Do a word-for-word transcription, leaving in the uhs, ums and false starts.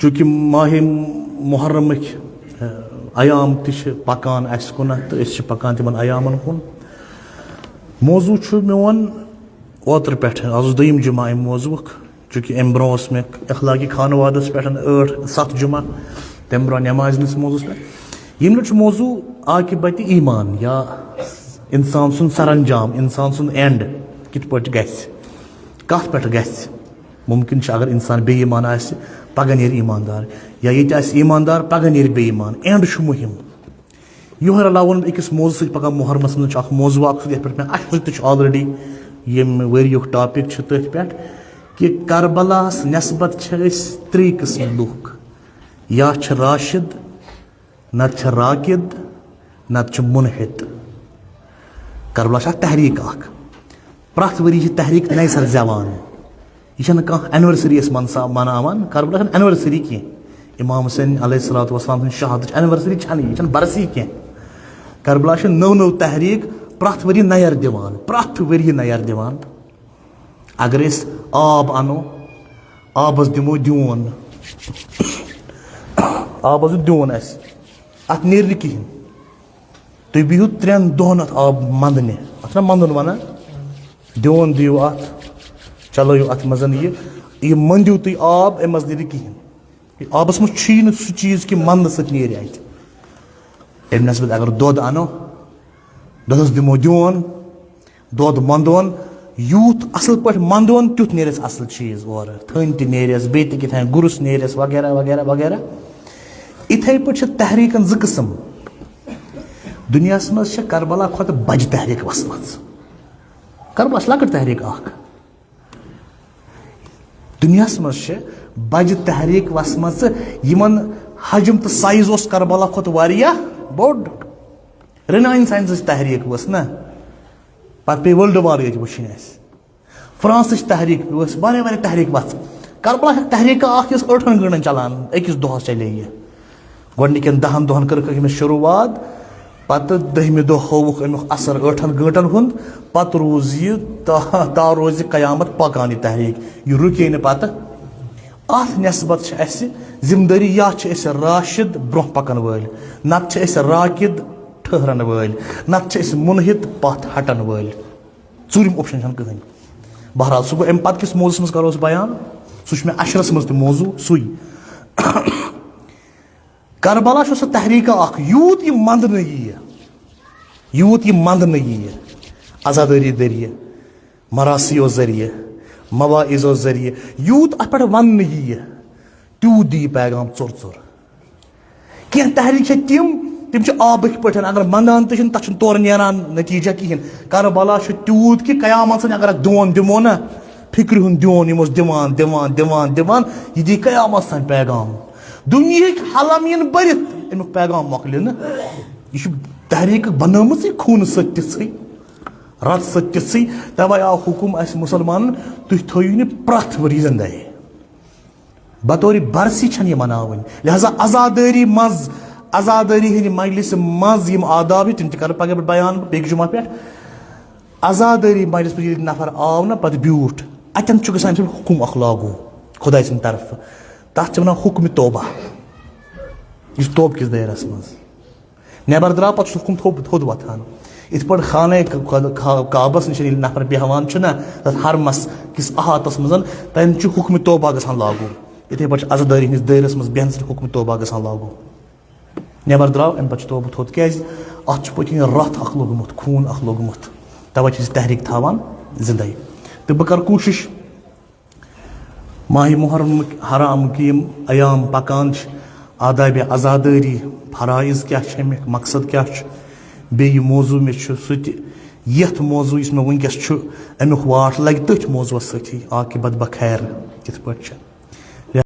چونکہ ماہ محرمٕکۍ ایام تہِ چھِ پکان اسہِ کُنتھ تہٕ أسۍ چھِ پکان تِمن ایامن کُن۔ موضوع چھُ میون اوترٕ پٮ۪ٹھ، از اوس دوٚیِم جمعہ امہِ موضوعُک، چونکہ امہِ برونٛہہ اوس مےٚ اخلاقی خانوادس پٮ۪ٹھ ٲٹھ ستھ جمعہ، تمہِ برونٛہہ نمازِ ہٕنٛدِس موضوعس پٮ۪ٹھ۔ ییٚمہِ لٹہِ چھُ موضوع عاقبت ایمان، یا انسان سُنٛد سرانجام، انسان سُنٛد اینڈ کِتھ پٲٹھۍ گژھِ، کتھ پٮ۪ٹھ گژھِ۔ ممکن چھُ اگر انسان بے ایمان آسہِ، پگاہ نیرِ ایماندار، یا ییٚتہِ آسہِ ایماندار، پگاہ نیرِ بے ایمان۔ اینڈ چھُ مُہِم۔ یِہوٚے رلاوُن أکِس موضوع سۭتۍ پگاہ محرمس منٛز چھُ اکھ موضوع اکھ سُہ، یتھ پٮ۪ٹھ مےٚ اَکہِ لٹہِ تہِ چھُ آلریڈی ییٚمہِ ؤریُک ٹاپک چھُ تٔتھۍ پٮ۪ٹھ کہِ کربلاہس نسبت چھِ أسۍ ترٛے قٕسم لُکھ، یا چھِ راشد، نتہٕ چھِ راکد، نتہٕ چھِ منحط۔ کربلا چھِ اکھ تحریک اکھ۔ پرٛٮ۪تھ ؤری چھِ تحریک نَیہِ سَرٕ زٮ۪وان۔ یہِ چھَنہٕ کانٛہہ اینیورسری أسۍ منسا-، مناوان۔ کربلا چھَنہٕ اینیورسری کینٛہہ۔ امام حسین علیہ الصلوۃ والسلام سٕنٛز شہادتٕچ اینیورسری چھَنہٕ یہِ، یہِ چھَنہٕ برسی کینٛہہ۔ کربلا چھِ نٔو نٔو تحریک پرٛٮ۪تھ ؤری نَیَر دِوان، پرٛٮ۪تھ ؤری نَیَر دِوان۔ اگر أسۍ آب اَنو، آبَس دِمو دیوٗن، آبَس دیُت دیوٗن اَسہِ، اَتھ نیرِ نہٕ کِہیٖنۍ۔ تُہۍ بِہِو ترٛٮ۪ن دۄہَن اَتھ آب مَنٛدنہِ۔ اَتھ چھُنہ مَنٛدُن وَنان؟ دیوٗن دِیِو اَتھ، چَلٲیِو اَتھ منٛز یہِ۔ یہِ مٔنٛدِو تُہۍ آب، اَمہِ منٛز نیرِ کِہیٖنۍ۔ یہِ آبَس منٛز چھُیی نہٕ سُہ چیٖز کہِ مَنٛدنہٕ سۭتۍ نیرِ اَتہِ۔ اَمہِ نسبت اگر دۄد اَنو، دۄدَس دِمو دیوٗن، دۄد مَنٛدون، یوٗت اَصٕل پٲٹھۍ مَنٛدون، تیُتھ نیرٮ۪س اَصٕل چیٖز اورٕ۔ تھٔنۍ تہِ نیرٮ۪س، بیٚیہِ تہِ کیٛاہ تام گُرُس نیرٮ۪س، وغیرہ، وغیرہ، وغیرہ۔ اِتھَے پٲٹھۍ چھِ تحریٖکَن زٕ قٕسٕم۔ دُنیاہَس منٛز چھِ کربلا کھۄتہٕ بَجہِ تحریٖک وَسمٕژ۔ کربلا چھِ لۄکٕٹ تحریٖک اَکھ۔ دُنیاہَس منٛز چھِ بَجہِ تحریٖک وَسمَژٕ، یِمَن حجم تہٕ سایز اوس کربلا کھۄتہٕ واریاہ بوٚڑ۔ رِناینسَنسٕچ تحریٖک ؤژھ نہ، پَتہٕ پیٚیہِ ورلڈ وار ییٚتہِ وٕچھِنۍ اَسہِ۔ فرانسٕچ تحریٖک ؤژھ، واریاہ واریاہ تحریٖک وَژھ۔ کربلا چھِ تحریٖکہ اَکھ، یۄس ٲٹھَن گٲنٛٹَن چَلان، أکِس دۄہَس چَلے یہِ۔ گۄڈٕنِکٮ۪ن دَہَن دۄہَن کٔرٕکھ أمِس شروٗعات، پَتہٕ دٔہمہِ دۄہ ہووُکھ اَمیُک اثر ٲٹھَن گٲنٛٹَن ہُنٛد، پَتہٕ روٗز یہِ تا-، تا روزِ قیامت پَکان یہِ تحریٖک، یہِ رُکے نہٕ پَتہٕ۔ اَتھ نسبت چھِ اَسہِ ذمہٕ دٲری، یا چھِ أسۍ راشد، برٛونٛہہ پَکَن وٲلۍ، نَتہٕ چھِ أسۍ راکد، ٹھٔہرَن وٲلۍ، نَتہٕ چھِ أسۍ منحط، پَتھ ہَٹَن وٲلۍ۔ ژوٗرِم آپشن چھَنہٕ کٕہٕنۍ۔ بہرحال، سُہ گوٚو، اَمہِ پَتہٕ کِس موضوعس منٛز کَرو أسۍ بیان، سُہ چھُ مےٚ عشرَس منٛز تہِ موضوع سُے۔ کربلا چھُ سُہ تحریٖکہ اَکھ، یوٗت یہِ منٛدنہٕ یِیہِ، یوٗت یہِ منٛدنہٕ یِیہِ، عزادٲری ذٔریعہٕ، مراسیو ذٔریعہٕ، مواعظو ذٔریعہٕ، یوٗت اَتھ پٮ۪ٹھ وَننہٕ یِیہِ، تیوٗت دِیہِ پیغام ژوٚر ژوٚر۔ کینٛہہ تحریٖک چھےٚ تِم، تِم چھِ آبٕکۍ پٲٹھۍ، اگر منٛدان تہِ چھِنہٕ، تَتھ چھُنہٕ تورٕ نیران نتیٖجہ کِہیٖنۍ۔ کربلا چھُ تیوٗت کہِ قیامت سٕنٛدِ اگر اَتھ دیون دِمو نہ، فِکرِ ہُنٛد دیون یِم اوس دِوان، دِوان، دِوان، دِوان، یہِ دی قیامت تام پیغام۔ دُنیہٕکۍ حلم یِن بٔرِتھ، اَمیُک پیغام مۄکلہِ نہٕ۔ یہِ چھُ تحریٖک بنٲومٕژٕے خوٗنہٕ سۭتۍ تِژھٕے، رَتہٕ سۭتۍ تِژھٕے۔ تَوَے آو حُکُم اَسہِ مُسلمانَن، تُہۍ تھٲیِو یہِ پرٛٮ۪تھ ؤری زِندَے۔ بطور برسی چھَنہٕ یہِ مناوٕنۍ۔ لہذا عزادٲری منٛز، عزادٲری ہٕنٛدِ مجلسہِ منٛز یِم آداب چھِ، تِم تہِ کَرٕ پَگاہ پٮ۪ٹھ بیان بیٚکہِ جمعہ پٮ۪ٹھ۔ عزادٲری مجلس پٮ۪ٹھ ییٚلہِ نفر آو نہ، پَتہٕ بیوٗٹھ، اَتٮ۪ن چھُ گژھان أمۍ سُنٛد حُکُم اَکھ لاگوٗ خۄداے سٕنٛدِ طرفہٕ۔ تَتھ چھِ وَنان حُکمِ توبہ۔ یہِ چھُ توبہٕ کِس دٲیرَس منٛز۔ نٮ۪بر درٛاو، پَتہٕ چھُ حُکُم تھوٚد، تھوٚد وۄتھان۔ یِتھ پٲٹھۍ خانہ ک-، ک-، کعبَس نِش ییٚلہِ نفر بیٚہوان چھُ نہ، تَتھ حرمَس کِس احاطَس منٛز، تَتٮ۪ن چھُ حُکمِ توبہ گژھان لاگوٗ۔ یِتھَے پٲٹھۍ چھُ عزادٲری ہِنٛدِس دٲیرَس منٛز بیٚہنہٕ سۭتۍ حُکمِ توبہ گژھان لاگوٗ۔ نٮ۪بر درٛاو، اَمہِ پَتہٕ چھُ توبہٕ تھوٚد۔ کیٛازِ؟ اَتھ چھُ پٔتۍ کِنۍ رَتھ اَکھ لوٚگمُت، خوٗن اَکھ لوٚگمُت۔ تَوَے چھِ أسۍ تحریٖک تھاوان زِندَے۔ تہٕ بہٕ کَرٕ کوٗشِش ماہِ محرمٕکۍ حرامٕکۍ یِم ایام پکان چھِ، آدابِ عزادٲری، فرائض کیٛاہ چھِ اَمِکۍ، مقصد کیٛاہ چھُ، بیٚیہِ یہِ موضوع مےٚ چھُ سُہ تہِ، یَتھ موضوع یُس مےٚ وٕنکیٚس چھُ، اَمیُک واٹھ لَگہِ تٔتھۍ موضوعس سۭتی، عاقبت بخیر کِتھ پٲٹھۍ چھِ۔